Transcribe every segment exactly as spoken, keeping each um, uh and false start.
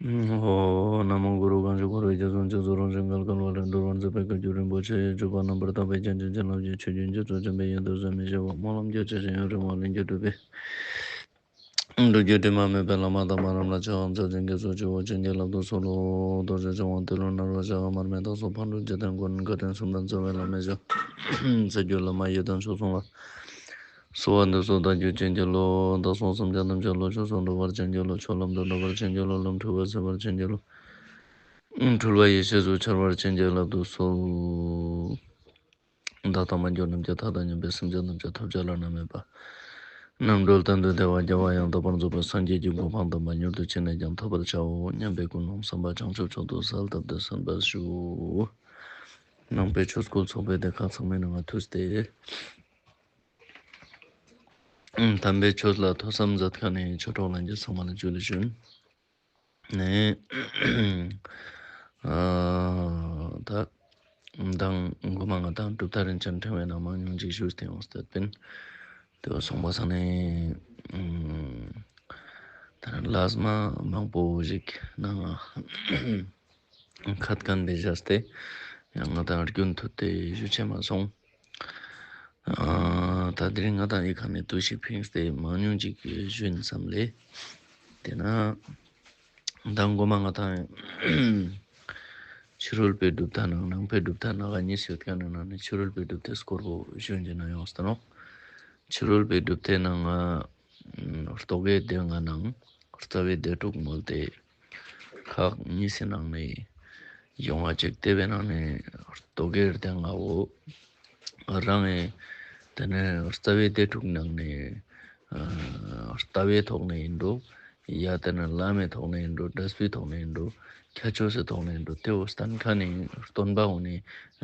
ཨོ། ན་མོ་གུ་རུ། གང་ཞིག་འཁོར་བའི་རྒྱ་མཚོ་འཇིག་ཚོགས་རང་བཞིན་གང་ག་ལ་ལས་སྒྲོལ་བར་མཛད་པའི་བཀའ་བརྒྱུད་རིན་པོ་ཆེ་ཡི་སྤྱོད་པ་རྣམ་པར་དག་པའི་རྒྱན་གྱི་བྱིན་རླབས་ཀྱིས་ཆོས་ཀུན་རྒྱ་མཚོ་འཇོམས་པའི་ཡུལ་དུ་ཟད་མི་ཤེས་པ། སྨོན་ལམ་རྒྱ་ཆེ་ཞིང་ཡུན་རིང་བ་ལྷུན་གྱིས་གྲུབ་པའི་སྒྲུབ་བརྒྱུད་དྲི་མ་མེད་པའི་བླ་མ་དམ་པ་རྣམས་ལ་ཕྱག་འཚལ་ཞིང་དགེ་ཚུལ་ཆུ་བོ་བྱིན་གྱིས་བརླབ་ཏུ་གསོལ་ལོ། རྡོ་རྗེ་འཆང་དབང་ཏེ་ལོ་ནཱ་རོ་ཞབས་དཀར་མར་མེ་མདའ་སོགས་ཕག་གྲུ་འཇིག་རྟེན་མགོན་བཀའ་དྲིན་གསུམ་ལྡན་རྩ་བའི་བླ་མའི་ཞབས། རྩ་བརྒྱུད་བླ་མ་ཡི་དམ་མཆོག་གསུམ་ལ། གསོལ་བ་འདེབས་སོ། བདག་རྒྱུད་བྱིན་གྱིས་རློབས། བདག་སོགས་སེམས་ཅན་ཐམས་ཅད་བློ་ཆོས་སུ་འགྲོ་བར་བྱིན་གྱིས་རློབས། ཆོས་ལམ་དུ་འགྲོ་བར་བྱིན་གྱིས་རློབས། ལམ་འཁྲུལ་བ་སེལ་བར་བྱིན་གྱིས་རློབས། འཁྲུལ་པ་ཡེ་ཤེས་སུ་འཆར་བར་བྱིན་གྱིས་བརླབ་ཏུ་གསོལ། བདག་དང་མ་གྱུར་ནམ་མཁའི་མཐའ་དང་མཉམ་པའི་སེམས་ཅན་ཐམས་ཅད་ཐོབ་བྱ་བླ་ན་མེད་པ་རྣམ་གྲོལ་གཏན་དུ་བདེ་བ་རྒྱལ་བ་ཡང་དག་པར་རྫོགས་པའི་སངས་རྒྱས་ཀྱི་གོ་འཕང་དམ་པ་མྱུར་དུ་ཅི་ནས་ཀྱང་ཐོབ་པར་བྱའོ་སྙམ་པའི་ཀུན་སློང་བསམ་པ་བྱང་ཆུབ་མཆོག་ཏུ་གསལ་བཏབ་སྟེ་གསན་པར་ཞུ། ནང་པའི་ཆོས་སྐུལ་ཚོགས་པའི་སྡེ་ཁག་ཚང་མའི་ནང་ང་ཐུགས་ཏེ། དམ་པའི་ཆོས་ལ་ཐོས་བསམ་མཛད་མཁན་ནི་ཆོས་གྲོགས་ལྷན་རྒྱས་ཚང་མ་ལ་ཇུ་ལེ་ཞུ། ནས། ཨ། ད། མདང་དགོང་མོ་ང་དང་གྲུབ་མཐའ་རིན་ཆེན་ཕྲེང་བའི་ནང་མང་ཉུང་ཅིག་ཞུས་ཏེ་ཡོང་སྟེ་པིན། དེ་བ་སོང་པ་ས་ནས། ཨ། ད་ལས་མ་མང་པོ་ཞིག་ནང་ང་ཁ་ཏ་གན་དེ་བཞག་སྟེ། ཡང་ང་དང་རྒྱུན་མཐུད་དེ་ཞུ་ཆེ་མ་སོང་། ཨ། ད་དེ་རིང་ང་དང་ཡི་ཁ་ནས་ཏུ་ཞིག་ཕིངས་ཏེ་མང་ཉུང་ཅིག་ཞུ་ཡིན་བསམ་ལེ། དེ་ན། མདང་དགོང་མོ་ང་དང་ཕྱི་རོལ་པའི་གྲུབ་མཐའ་ནང་ནང་པའི་གྲུབ་མཐའ་ནང་ག་གཉིས་ཡོད་མཁན་ནང་ནས་ཕྱི་རོལ་པའི་གྲུབ་མཐའི་སྐོར་བོ་ཞུ་འཇོན་ན་ཡོང་སྟེ་ནོ། ཕྱི་རོལ་པའི་གྲུབ་མཐའི་ནང་ང་རྟོག་གེ་སྡེ་ལྔ་ནང་རྩ་བའི་སྡེ་དྲུག་མོལ་ཏེ། ཁག་གཉིས་སི་ནང་ནས་ཡོང་བ་ཅིག་སྟེ་བའི་ནང་ནས་རྟོག་གེ་སྡེ་ལྔ་བོ་རང་ངས་དེ་ནས་རྩ་བའི་སྡེ་དྲུག་ནང་ནས། ཨ། ལྟ་བའི་ཐོག་ནས་ཡིན་འགྲོ། ཡ་དེ་ནས་བླ་མའི་ཐོག་ནས་ཡིན་འགྲོ། འབྲས་བུའི་ཐོག་ནས་ཡིན་འགྲོ། ཁྱད་ཆོས་སི་ཐོག་ནས་ཡིན་འགྲོ། དེ་བོ་སྟན་ཁ་ནས་སྟོན་པ་འོ་ནས།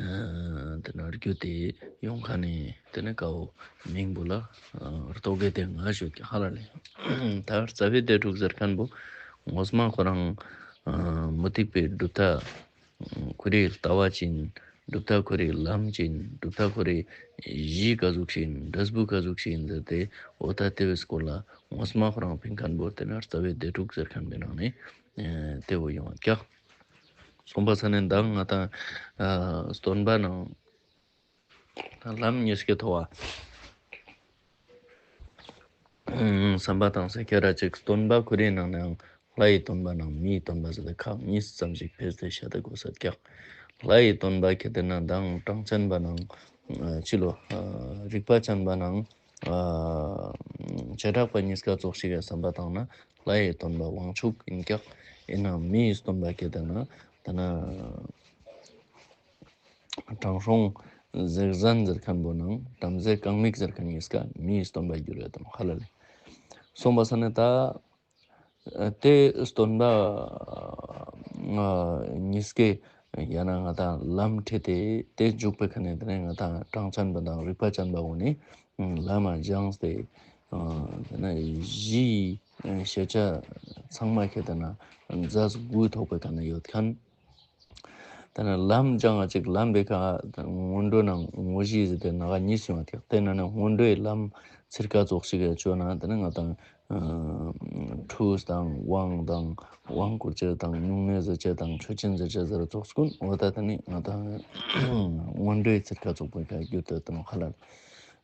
ཨ། དེ་ནས་རྒྱུ་དེ་ཡོང་ཁ་ནས་དེ་ནས་ཀའོ་མིང་བོ་ལ། ཨ། རྟོག་གེ་སྡེ་ལྔ་ཞུ་གི་ཧ་ལ་ལེ། ད་རྩ་བའི་སྡེ་དྲུག་ཟེར་མཁན་བོ་ངོ་མ་ཁོ་རང་། ཨ། མུ་སྟེགས་པའི་གྲུབ་མཐའ་ཁོ་རའི་ལྟ་བ་ཅན། གྲུབ་མཐའ་ཁོ་རའི་ལམ་ཅན། གྲུབ་མཐའ་ཁོ་རའི་གཞི་ག་ཟུག་ཅན། འབྲས་བུ་ག་ཟུག་ཅན་ཟེར་ཏེ་འོ་ད་དེ་བའི་སྐོར་ལ་ངོ་མ་ཁོ་རང་ཕིང་མཁན་བོ་དེ་ནས་རྩ་བའི་སྡེ་དྲུག་ཟེར་མཁན་པའི་ནང་ནས། ཨ། དེ་བོ་ཡོང་བ་ཀྱག་སོང་པ་ས་ནས་མདང་ང་དང་། ཨ། སྟོན་པ་ནང་ལམ་གཉིས་ཀྱི་ཐོག་བ། བསམ་པ་དང་སེ་ཁྱེད་ར་ཅིག་སྟོན་པ་ཁོ་རའི་ནང་ནའང་ལྷ་ཡི་སྟོན་པ་ནང་མི་ཡི་སྟོན་པ་ཟེར་ཏེ་ཁག་གཉིས་ཙམ་ཞིག་ཕེ་སྟེ་བཤད་དེ་དགོས་ས་ཀྱག་ལྷ་ཡི་སྟོན་པ་ཁྱེད་དེ་ན་མདང་གྲངས་ཅན་པ་ནང་། ཨ། ཅི་ལོ། ཨ། རིག་པ་ཅན་པ་ནང་། ཨ། བྱེ་བྲག་པ་གཉིས་ཀ་ཙོགས་ཤིག་གི་བསམ་པ་བཏང་ན་ལྷ་ཡི་སྟོན་པ་དབང་ཕྱུག་ཡིན་ཀྱག་ཡིན་ནའང་མི་ཡི་སྟོན་པ་ཁྱེད་དེ་ན་དེ་ན། དྲང་སྲོང་གཟེགས་བཟན་ཟེར་མཁན་པོ་ནང་བྲམ་ཟེ་གང་མིག་ཟེར་མཁན་གཉིས་ཀ་མི་ཡི་སྟོན་པ་གྱུར་ཡོད་དམ་ཧ་ལ་ལེ། སོང་པ་ས་ནས་ད། དེ་སྟོན་པ་གཉིས་ཀས་ཡང་ན་ང་དང་ལམ་ཁྲིད་དེ་དེ་འཇུག་པའི་ཁ་ནས་དེ་ནས་ང་དང་གྲངས་ཅན་པ་དང་རིག་པ་ཅན་པ་འོ་ནི་ལམ་སྦྱངས་ཏེ། དེ་ནས་གཞི་ཤེས་བྱ་ཚང་མ་ཁྱེད་དེ་ན་མཛད་སྒོའི་ཐོག་པའི་ཁ་ནས་ཡོད་མཁན། དེ་ནས་ལམ་སྦྱང་བ་ཅིག་ལམ་པའི་ཁ་སྔོན་འགྲོ་ནང་དངོས་གཞི་ཟེར་ཏེ་ནང་གཉིས་ཡོང་བ་ཐེག་དེ་ནང་ནས་སྔོན་འགྲོའི་ལམ་ཚིར་ཀ་ཙོགས་ཤིག་ག་བཅོས་ན་དེ་ནས་ང་དང་། ཨ། ཁྲུས་དང་དབང་དང་དབང་བསྐུར་བྱེད་དང་སྨྱུང་གནས་ཟེར་བྱེད་དང་མཆོད་སྦྱིན་ཟེར་བྱེད་ཟེར་ཙོགས་ཀུན་འོ་ད་དེ་ནི་ང་དང་སྔོན་འགྲོའི་ཚིར་ཀ་ཙོགས་པོའི་ཁ་རྒྱུད་དུ་དེ་ནི་ཧ་ལ་ལེ།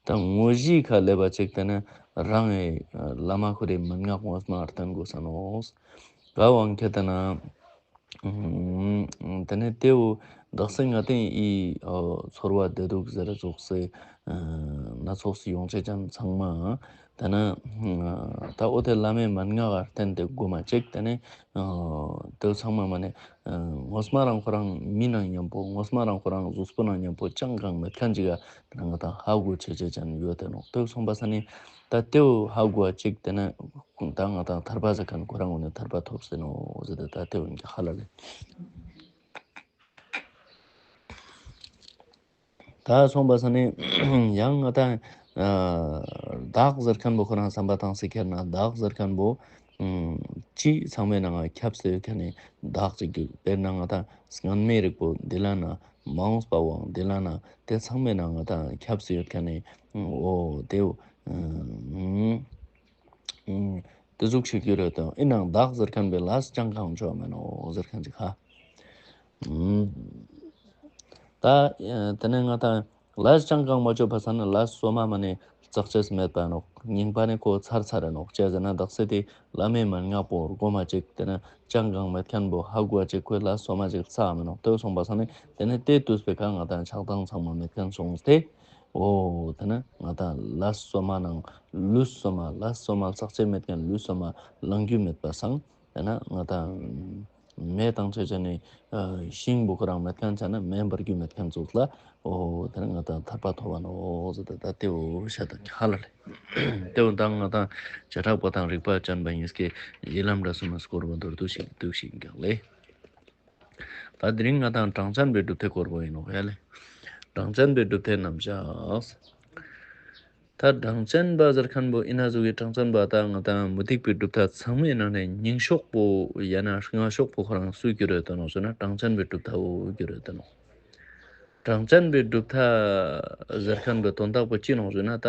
ད་དངོས་གཞིའི་ཁ་ལས་པ་ཅིག་དེ་ནི་རང་གི་བླ་མ་ཁོ་རའི་མན་ངག་ངོ་མ་བསྟེན་དགོས་ས་ནོ། ག་དབང་ཁྱེད་དེ་ན། ཨུམ། དེ་ནས་དེའུ་དག་ས་ང་དེ་ཡི་ཨོ་ཚོར་བ་བདེ་སྡུག་ཟེར་ཙོགས་སེ་ཨ་སྣ་ཚོགས་སུ་ཡོང་ཆེ་ཅན་ཚང་མ། དེ་ན་ད་ཨོ་དེ་བླ་མའི་མན་ངག་ག་བརྟེན་ཏེ་དགོས་མ་ཅིག་དེ་ནས་ཨ་དེའུ་ཚང་མ་མ་ནས་ཨ་ངོ་མ་རང་ཁོ་རང་མི་ནང་མཉམ་པོ་ངོ་མ་རང་ཁོ་རང་གཟུགས་པོ་ནང་མཉམ་པོ་ཅང་གང་མེད་མཁན་ཅིག་ག་དེ་ན་ང་དང་ཧ་གོ་ཆེ་ཆེ་ཅན་ཡོད་དེ་ནོ། དེའུ་སོང་པ་ས་ནི་ད་དེའུ་ཧ་གོ་བ་ཅིག་དེ་ན། ད་ང་དང་ཐར་པ་ཟེར་མཁན་ཁོ་རང་ངོས་ནས་ཐར་པ་ཐོབ་ཟེར་ནོ་ཟེར་ཏེ་ད་དེ་འོན་ཀྱང་ཧ་ལ་ལེ། ད་སོང་པ་ས་ནས་ཡང་ང་དང་ཨ་བདག་ཟེར་མཁན་པོ་ཁོ་རང་བསམ་པ་བཏང་སྟེ་ཁྱེར་ན་བདག་ཟེར་མཁན་པོ་ཨ་སྤྱི་ཚང་མའི་ནང་ང་ཁྱབ་སྟེ་ཡོད་མཁན་ནི་བདག་ཅིག་གི་དཔེར་ན་ང་དང་སྔན་མའི་རིགས་པོ་འདི་ལ་ན་མ་འོངས་པ་བའང་འདི་ལ་ན་དེ་ཚང་མའི་ནང་ང་དང་ཁྱབ་སྟེ་ཡོད་མཁན་ནི་ཨོ་དེའུ་ཨ། ཨུམ། དེ་ཟུག་ཤིག་གི་རེད་དོ། ཨིན་ནའང་བདག་ཟེར་མཁན་པའི་ལས་ཅང་གང་ཆོག་མེད་ནོ་ཟེར་མཁན་ཅིག་ཧ། ཨུམ། ད་དེ་ནས་ང་དང་ལས་ཅང་གང་མ་ཆོད་པ་ས་ན་ལས་སོ་མ་མ་ནི་ཙག་ཅེས་མེད་པ་ནོག། རྙིང་པ་ནི་ཁོ་ཚར་ཚར་རེ་ནོག། ཅི་ཟེར་ན་བདག་སེ་དེ་བླ་མའི་མན་ངག་པོ་སྒོ་མ་ཅིག་དེ་ནས་ཅང་གང་མེད་མཁན་པོ་ཧ་གོ་བ་ཅིག་ཁོས་ལས་སོ་མ་ཅིག་ཚར་མེད་ནོག། དེ་སོང་པ་ས་ནི་དེ་ནས་དེ་དུས་པའི་ཁ་ང་དང་ཆགས་སྡང་ཚང་མ་མེད་མཁན་སོང་སྟེ། འོ་དེ་ནས་ང་དང་ལས་སོ་མ་ནང་ལུས་སོ་མ་ལས་སོ་མ་ཙག་ཅེས་མེད་མཁན་ལུས་སོ་མ་ལང་རྒྱུ་མེད་པ་སང་། དེ་ན་ང་དང་མེ་དང་ཆ་ཆ་ནི་ཤིང་བུ་ཁོ་རང་མེད་མཁན་ཆ་ན་མེ་འབར་རྒྱུ་མེད་མཁན་ཚོགས་ལ། འོ་དེ་ན་ང་དང་ཐར་པ་ཐོབ་པ་ནོ་ཟེར་ཏེ་ད་དེའོ་ཤ་དང་ཁ་ལ་ལེ། དེའོ་དང་ང་དང་བྱེ་བྲག་པ་དང་རིགས་པ་ཅན་པ་གཉིས་ཀའི་གཞི་ལམ་འདྲ་སོ་མ་སྐོར་བ་མདོར་བསྡུས་ཤིག་འདུག་ཤིག་ཀྱང་ལེ། ད་དེ་རིང་ང་དང་གྲངས་ཅན་པའི་གྲུབ་མཐའི་སྐོར་བ་ཡིན་ནོ་ཡ་ལེ། གྲངས་ཅན་པའི་གྲུབ་མཐའི་རྣམ་གཞག། ད་གྲངས་ཅན་པ་ཟེར་མཁན་པོ་ཨིན་ན་ཟུག་གི་གྲངས་ཅན་པ་ད་ང་དང་མུ་སྟེགས་པའི་གྲུབ་མཐའ་ཚང་མའི་ནང་ནས་རྙིང་ཤོས་པོ་ཡང་ན་སྔ་ཤོས་པོ་ཁོ་རང་སུ་གྱུར་ཡོད་དོ་ནོ་ཟེར་ན་གྲངས་ཅན་པའི་གྲུབ་མཐའ་བོ་གྱུར་ཡོད་དོ་ནོ། གྲངས་ཅན་པའི་གྲུབ་མཐའ་ཟེར་མཁན་པོའི་དོན་དག་པོ་ཅི་ནོ་ཟེར་ན་ད།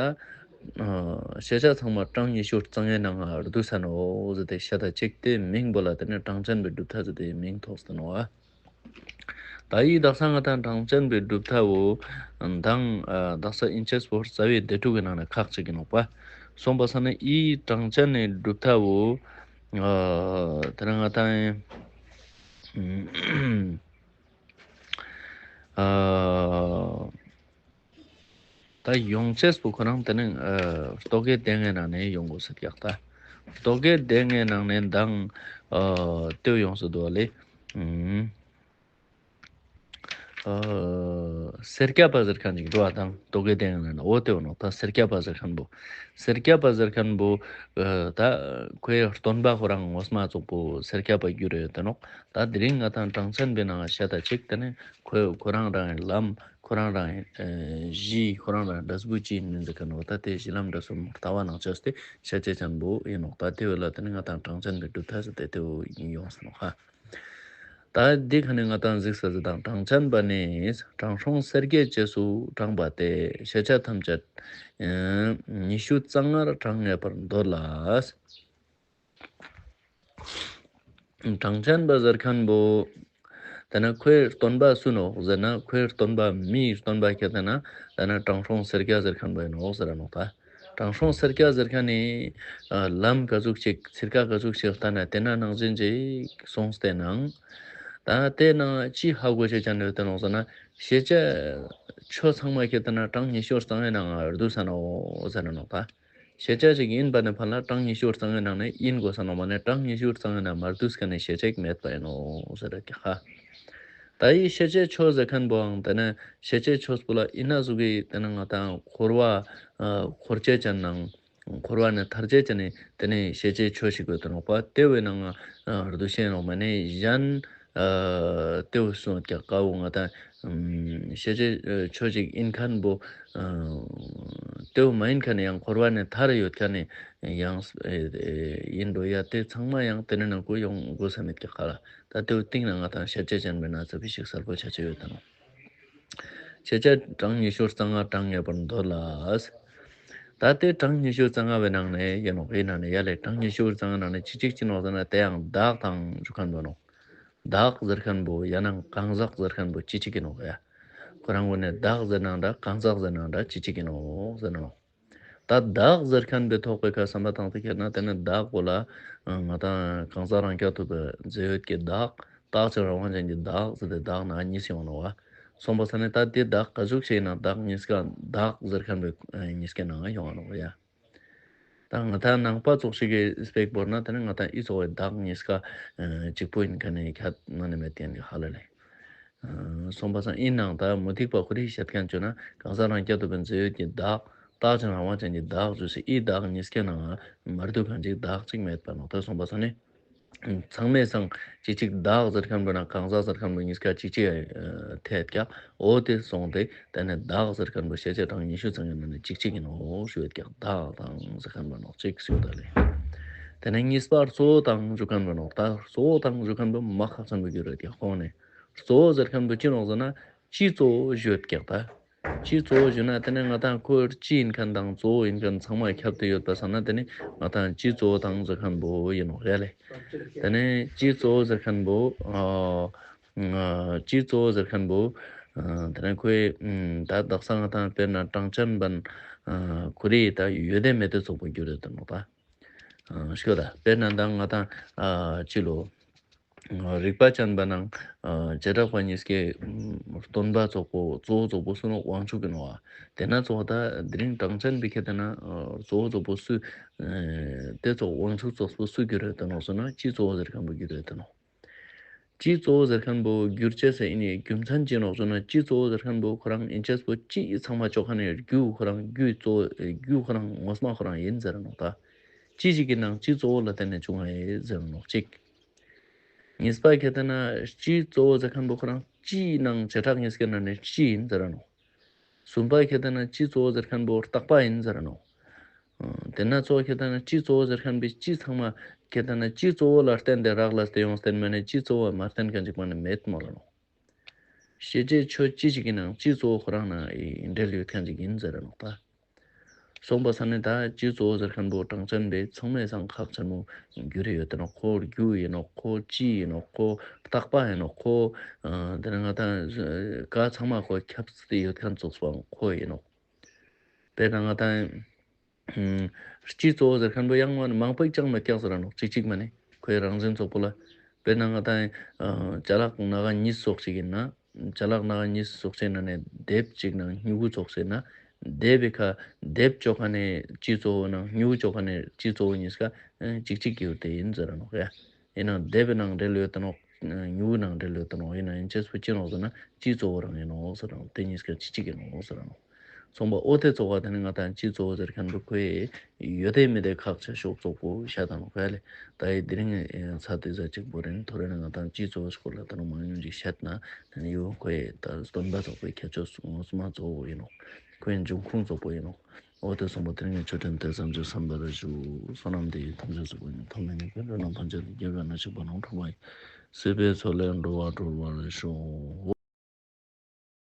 ཤེས་བྱ་ཚང་མ་གྲངས་ཉི་ཤུ་རྩ་ལྔའི་ནང་ང་བསྡུས་ས་ནོ་ཟེར་ཏེ་ཤ་ད་ཅིག་དེ་མིང་པོ་ལ་དེ་ནས་གྲངས་ཅན་པའི་གྲུབ་མཐའ་ཟེར་ཏེ་མིང་ཐོགས་ས་ནོ། ད་ཡིས་དག་ས་ང་དང་གྲངས་ཅན་པའི་གྲུབ་མཐའ་བོ་དང་དག་ས་ཨིན་ཅེས་པོ་རྩ་བའི་སྡེ་དྲུག་གི་ནང་ནས་ཁག་ཅིག་ཡིན་ནོག་པ། སོང་པ་ས་ནས་ཡིས་གྲངས་ཅན་ནི་གྲུབ་མཐའ་བོ་དེ་ན་ང་དང་ད་ཡོང་ཅེས་པོ་ཁོ་རང་དེ་ནི་རྟོག་གེ་སྡེ་ལྔའི་ནང་ནས་ཡོང་དགོས་ས་ཀྱག་ད། རྟོག་གེ་སྡེ་ལྔའི་ནང་ནས་མདང་ལྟོས་ཡོང་ས་འདུག་བ་ལེ། སེར་སྐྱ་པ་ཟེར་མཁན་ཅིག་འགྲོ་བ་དང་རྟོག་གེ་སྡེ་ལྔའི་ནང་ནས་འོ་དེ་བ་ནོ་ད་སེར་སྐྱ་པ་ཟེར་མཁན་པོ། སེར་སྐྱ་པ་ཟེར་མཁན་པོ་ད་ཁོའི་སྟོན་པ་ཁོ་རང་ངོ་མ་ཙོག་པོ་སེར་སྐྱ་པ་གྱུར་ཡོད་དེ་ནོག། ད་དེ་རིང་ང་དང་གྲངས་ཅན་པའི་ནང་བཤད་ད་ཅིག་དེ་ནི་ཁོ་ཁོ་རང་རང་ལམ། ཁོ་རང་རང་གཞི་ཁོ་རང་རང་འབྲས་བུ་ཅི་ཡིན་མིན་ཟེར་མཁན་འོ་ད་དེ་གཞི་ལམ་འབྲས་བུ་ལྟ་བ་ནང་ཆོས་ཏེ་ཤ་ཆེ་ཅན་པོ་ཡིན་ནོག། ད་དེ་བས་ལ་དེ་ནི་ང་དང་གྲངས་ཅན་པའི་གྲུབ་མཐའ་ཟེར་ཏེ་དེ་བོ་ཡིན་ཡོང་ཟེར་ནོག་ཧ། ད་འདི་ཁ་ནས་ང་དང་གཟིགས་ས་ཟེར་དང་གྲངས་ཅན་པ་ནི་གྲངས་སྲུང་སེར་སྐྱའི་རྗེས་སུ་འབྲངས་པ་སྟེ་ཤེས་བྱ་ཐམས་ཅད་ཉི་ཤུ་རྩ་ལྔར་གྲངས་ངེས་པར་འདོད་ལ། གྲངས་ཅན་པ་ཟེར་མཁན་པོ། དེ་ན་ཁོའི་སྟོན་པ་སུ་ནོག་ཟེར་ན་ཁོའི་སྟོན་པ་མིའི་སྟོན་པ་ཁྱེད་དེ་ན་དེ་ན་དྲང་སྲོང་སེར་སྐྱ་ཟེར་མཁན་པོ་ཡིན་ནོག་ཟེར་ར་ནོག་ད། དྲང་སྲོང་སེར་སྐྱ་ཟེར་མཁན་ནི་ལམ་ག་ཟུག་ཅིག་ཚིར་ཀ་ག་ཟུག་ཅིག་ལྟ་ན་དེ་ན་ནང་བཞིན་ཅིག་སོང་སྟེ་ནང་། ད་དེ་ན་ཅི་ཧ་གོ་ཤེས་ཅན་ཡོད་དེ་ནོག་ཟེར་ན་ཤེས་བྱ་ཆོས་ཚང་མ་ཁྱེད་དེ་ན་གྲངས་ཉི་ཤུ་རྩ་ལྔའི་ནང་ང་བསྡུས་ས་ནོག་ཟེར་ར་ནོག་ད། ཤེས་བྱ་ཞིག་ཡིན་པ་ནི་ཕར་ལ་གྲངས་ཉི་ཤུ་རྩ་ལྔའི་ནང་ནས་ཡིན་དགོས་ས་ནོ་མ་ནས་གྲངས་ཉི་ཤུ་རྩ་ལྔའི་ནང་མར་འདུས་ཀ་ནས་ཤེས་བྱ་ཞིག་མེད་པ་ཡིན་ནོ་ཟེར་ར་ཀྱ་ཧ། ད་ཡི་ཤེས་བྱའི་ཆོས་ཟེར་མཁན་པོའང་དེ་ནས་ཤེས་བྱའི་ཆོས་པོ་ལ་ཡིན་ན་ཟུག་གི་དེ་ནས་ང་དང་འཁོར་བ་འཁོར་བྱེད་ཅན་ནང་འཁོར་བ་ནས་ཐར་བྱེད་ཅན་ནི་དེ་ནས་ཤེས་བྱའི་ཆོས་ཤིག་དགོས་དོ་ནོག་པ་དེ་བས་ནང་འདུ་ཤེས་ནོ་མ་ནས་གཞན། ལྟེའུ་སོང་ཀྱག་ཀ་བོ་ང་དང་ཤེས་བྱའི་ཆོས་ཅིག་ཡིན་མཁན་པོ། ལྟེའུ་མ་ཡིན་མཁན་ཡང་འཁོར་བ་ནས་ཐར་ཡོད་མཁན་ཡང་ཡིན་འགྲོ་ཡ་དེ་ཚང་མ་ཡང་དེ་ནས་ནང་ཁུལ་ཡོང་དགོས་ས་མེད་ཀྱག་ཁ་ལ་ད་ལྟེའུ་སྟེང་ན་ང་དང་ཤེས་བྱ་ཅན་པའི་ན་ཚ་བི་ཞིག་གསལ་པོ་ཆ་ཆེ་ཡོད་དང་། ཤེས་བྱ་གྲངས་ཉི་ཤུ་རྩ་ལྔ་གྲངས་ངེས་པར་འདོད་ལ། ད་ལྟའི་གྲངས་ཉི་ཤུ་རྩ་ལྔ་བའི་ནང་ནས་ཡིན་ནོག་ཡིན་ན་ནས་ཡ་ལས་གྲངས་ཉི་ཤུ་རྩ་ལྔ་ནང་ནས་ཅི་གཅིག་ཅི་ནོག་ཟེར་ན་དེ་ཡང་བདག་དང་འཇུག་མཁན་པོ་ནོག་བདག་ཟེར་མཁན་པོ་ཡང་ན་གང་ཟག་ཟེར་མཁན་པོ་ཅི་གཅིག་ཡིན་ནོག་ཡ། ཁོ་རང་ངོས་ནས་བདག་ཟེར་ནའང་འདྲ་གང་ཟག་ཟེར་ནའང་འདྲ་ཅི་གཅིག་ཡིན་ནོག་ཟེར་ནོག་ད་བདག་ཟེར་མཁན་པོའི་ཐོག་པའི་ཁ་བསམ་པ་བཏང་སྟེ་ཁྱེར་ན་དེ་ནི་བདག་པོ་ལ་ང་དང་གང་ཟག་རང་རྐྱ་ཐུབ་པའི་རྫས་ཡོད་ཀྱི་བདག་རྟག་ཅིང་རང་དབང་ཅན་གྱི་བདག་ཟེར་ཏེ་བདག་ན་གཉིས་ཡོང་ནོག་བ། སོང་པ་ས་ནས་ད་དེ་བདག་ག་ཟུག་ཞིག་ཡིན་ན་བདག་གཉིས་ཀ་བདག་ཟེར་མཁན་པོའི་གཉིས་ཀའི་ནང་ཡོང་ནོག་ཡ། ད་ང་དང་ནང་པ་ཙོགས་ཤིག་གི་སྤེག་བོར་ན་དེ་ནི་ང་དང་ཨི་ཙོགས་པའི་བདག་གཉིས་ཀ་གཅིག་པོ་ཡིན་མཁན་ནི་ཁ་ན་ནི་མེད་ཡན་གྱི་ཧ་ལ་ལས། སོང་པ་སང་ཨི་ནང་ད་མུ་སྟེགས་པ་ཁོ་རིའི་བཤད་མཁན་བཅོས་ན་གང་ཟག་རང་རྐྱ་ཐུབ་པའི་རྫས་ཡོད་ཀྱི་བདག་རྟག་ཅིང་རང་དབང་ཅན་གྱི་བདག་བཅོས་སུ་ཨི་བདག་གཉིས་ཀའི་ནང་མར་འདུ་མཁན་ཅིག་བདག་ཅིག་མེད་པ་ནོག་ད་སོང་པ་སང་ནི། ཚང་མས་སང་གཅིག་གཅིག་བདག་ཟེར་མཁན་པོ་ན་གང་ཟག་ཟེར་མཁན་པོ་གཉིས་ཀ་གཅིག་གཅིག་ཐད་ཀྱང་འོ་དེ་སོང་སྟེ་དེ་ནས་བདག་ཟེར་མཁན་པོ་ཤེས་བྱ་གྲངས་ཉི་ཤུ་ཙམ་ཡོད་ན་ནི་གཅིག་གཅིག་ཡིན་ནོ་ཞུ་ཡོད་ཀྱང་བདག་དང་ཟེར་མཁན་པོ་ནོ་གཅིག་ཞུ་ད་ལེ། དེ་ནས་གཉིས་པ་གཙོ་བོ་དང་ཞུ་མཁན་པོ་ནོ་ད་གཙོ་བོ་དང་ཞུ་མཁན་པོ་མ་ཁག་ཆེན་པོ་གྱུར་ཡོད་ཀྱང་ཁོང་ནས་གཙོ་བོ་ཟེར་མཁན་པོ་ཅི་ནོ་ཟེར་ན་སྤྱི་གཙོ་བོ་ཞུ་ཡོད་ཀྱང་ད། སྤྱི་གཙོ་བོ་ཞུ་ན་དེ་ནས་ང་དང་ཁོ་སྤྱི་ཡིན་མཁན་དང་གཙོ་བོ་ཡིན་མཁན་ཚང་མ་ཁྱབ་སྟེ་ཡོད་པ་སང་ན་དེ་ནས་ང་དང་སྤྱི་གཙོ་བོ་དང་ཟེར་མཁན་པོ་ཡིན་ནོ་རེད་ལེ། དེ་ནས་སྤྱི་གཙོ་བོ་ཟེར་མཁན་པོ་ཨ། སྤྱི་གཙོ་བོ་ཟེར་མཁན་པོ། དེ་ནས་ཁོས་ད་དག་ས་ང་དང་དཔེར་ན་གྲངས་ཅན་པན་ཁོ་རེ་ད་ཡོད་དེ་མེད་དེ་ཚོགས་པོ་འགྱུར་ཡོད་དེ་ནོ་ད། ཤོད་ད་དཔེར་ན་ད་ང་དང་ཅི་ལོ། རིག་པ་ཅན་པ་ནང་བྱེ་བྲག་པ་གཉིས་ཀའི་སྟོན་པ་ཚོགས་པོ་གཙོ་བོ་ཚོགས་པོ་སུ་ནོ་དབང་ཕྱུག་གི་ནོ་བ། དེ་ན་ཚོགས་ད་དེ་རིང་གྲངས་ཅན་པའི་ཁྱེད་དེ་ན་གཙོ་བོ་ཚོགས་པོ་སུ། དེ་ཚོགས་དབང་ཕྱུག་ཚོགས་པོ་སུ་འགྱུར་ཡོད་དེ་ནོ་སུ་ན་སྤྱི་གཙོ་བོ་ཟེར་མཁན་པོ་འགྱུར་ཡོད་དེ་ནོ། སྤྱི་གཙོ་བོ་ཟེར་མཁན་པོ་འགྱུར་ཅེས་ཟེར་ཨིན་ནི་རྒྱུ་མཚན་ཅི་ནོག་ཟེར་ན་སྤྱི་གཙོ་བོ་ཟེར་མཁན་པོ་ཁོ་རང་ཨིན་ཅེས་པོ་སྤྱི་ཚང་མ་ཅོག་ཁ་ནས་རྒྱུ་ཁོ་རང་རྒྱུ་གཙོ་རྒྱུ་ཁོ་རང་ངོ་མ་ཁོ་རང་ཨིན་ཟེར་ནོག་ད། སྤྱི་གཅིག་གི་ནང་སྤྱི་གཙོ་བོ་ལ་བརྟེན་ནས་བྱུང་བ་ཡིན་ཟེར་ནོག་གཅིག་གཉིས་པ་ཁྱེད་ལྟ་ན་སྤྱི་གཙོ་བོ་ཟེར་མཁན་པོ་ཁོ་རང་སྤྱིའི་ནང་བྱེ་བྲག་གཉིས་ཀའི་ནང་ནས་སྤྱི་ཡིན་ཟེར་ནོག་གསུམ་པ་ཁྱེད་ལྟ་ན་སྤྱི་གཙོ་བོ་ཟེར་མཁན་པོ་རྟག་པ་ཡིན་ཟེར་ནོག་དེ་ན་གཙོ་བོ་ཁྱེད་ལྟ་ན་སྤྱི་གཙོ་བོ་ཟེར་མཁན་པའི་སྤྱི་ཚང་མ་ཁྱེད་ལྟ་ན་སྤྱི་གཙོ་བོ་ལ་བརྟེན་ཏེ་རག་ལས་ཏེ་ཡོང་བརྟེན་མེད་ནས་སྤྱི་གཙོ་བོ་མ་བརྟེན་མཁན་ཅིག་མ་ནི་མེད་མོ་ལ་ནོག་ཤེས་བྱའི་ཆོས་སྤྱི་ཞིག་གི་ནང་སྤྱི་གཙོ་བོ་ཁོ་རང་ན་འབྲེལ་ཡོད་མཁན་ཅིག་ཡིན་ཟེར་ནོག་ད། སོང་པ་ས་ནས་ད་སྤྱི་གཙོ་བོ་ཟེར་མཁན་པོ་གྲངས་ཅན་པས་ཚང་མས་སང་ཁག་ཆེན་མོ་འགྱུར་ཡོད་དེ་ནོག་ཁོ་རྒྱུ་ཡིན་ནོག་ཁོ་སྤྱི་ཡིན་ནོག་ཁོ་རྟག་པ་ཡིན་ནོག་ཁོ་དེ་ནས་ང་ད་ག་ཚང་མ་ཁོ་ཁྱབ་སྟེ་ཡོད་མཁན་ཚོགས་པའང་ཁོ་ཡིན་ནོག་དཔེར་ན་ང་ད་སྤྱི་གཙོ་བོ་ཟེར་མཁན་པོ་ཡང་མ་ནི་མང་པོ་ཅང་མེད་ཀྱང་ཟེར་ར་ནོག་གཅིག་གཅིག་མ་ནི་ཁོའི་རང་བཞིན་ཚོགས་པོ་ལ། དཔེར་ན་ང་ད་ཅ་ལག་སྣ་ཁ་གཉིས་ཚོགས་ཅིག་ཡིན་ན། ཅ་ལག་སྣ་ཁ་གཉིས་ཚོགས་ཅིག་ན་ནས་དེབ་ཅིག་ནང་སྨྱུ་གུ་ཚོགས་ཅིག་ན། དེབ་བི་ཁ་དེབ་ཅོག་ཁ་ནས་སྤྱི་གཙོ་བོ་ནང་སྨྱུ་གུ་ཅོག་ཁ་ནས་སྤྱི་གཙོ་བོ་གཉིས་ཀ་གཅིག་གཅིག་གི་ཡོད་དེ་ཡིན་ཟེར་ར་ནོག་ཡ། ཡིན་ནའང་དེབ་བི་ནང་འབྲེལ་ཡོད་དེ་ནོག་སྨྱུ་གུ་ནང་འབྲེལ་ཡོད་དེ་ནོག་ཡིན་ན་ཡིན་ཅེས་པོ་ཅི་ནོག་ཟེར་ན་སྤྱི་གཙོ་བོ་རང་ཡིན་ནོག་ཟེར་ར་ནོག་དེ་གཉིས་ཀ་གཅིག་གཅིག་ཡིན་ནོག་ཟེར་ར་ནོག་སོང་པ་ཨོ་དེ་ཚོགས་པ་དེ་ནི་ང་དང་སྤྱི་གཙོ་བོ་ཟེར་མཁན་པོ་ཁོས་ཡོད་དེ་མེད་དེ་ཁག་ཆེ་ཤོས་ཚོགས་པོ་ཤ་དང་ཁོས་ལས་ད་ཡི་དེ་རིང་ཚ་དེ་ཟ་གཅིག་པོ་རེད། ཐོ་རེ་ནི་ང་དང་སྤྱི་གཙོ་བོ་སྐོར་ལ་ད་རུང་མང་ཉུང་ཅིག་བཤད་ན་དེ་ནི་ཡོད་ཁོས་ད་སྟོན་པ་ཚོགས་པའི་ཁྱད་ཆོས་ངོ་སུ་མ་གཙོ་བོ་ཡིན་ནོག་ཁོའི་འབྱུང་ཁུངས་ཚོགས་པོ་ཡིན་ནོག་ཨོ་དེ་སོང་པ་དེ་རིང་ཆོས་ཁྲིམས་དེ་ཙམ་ཅིག་བསམ་པར་ཞུ། བསོད་ནམས་འདི་ཡིས་ཐམས་ཅད་གཟིགས་པ་ཉིད། ཐོབ་ནས་ཉེས་པའི་དགྲ་རྣམས་ཕམ་བྱས་ཏེ། སྐྱེ་རྒ་ན་འཆིའི་རྦ་རླབས་འཁྲུགས་པ་ཡི། སྲིད་པའི་མཚོ་ལས་འགྲོ་བ་སྒྲོལ་བར་ཤོག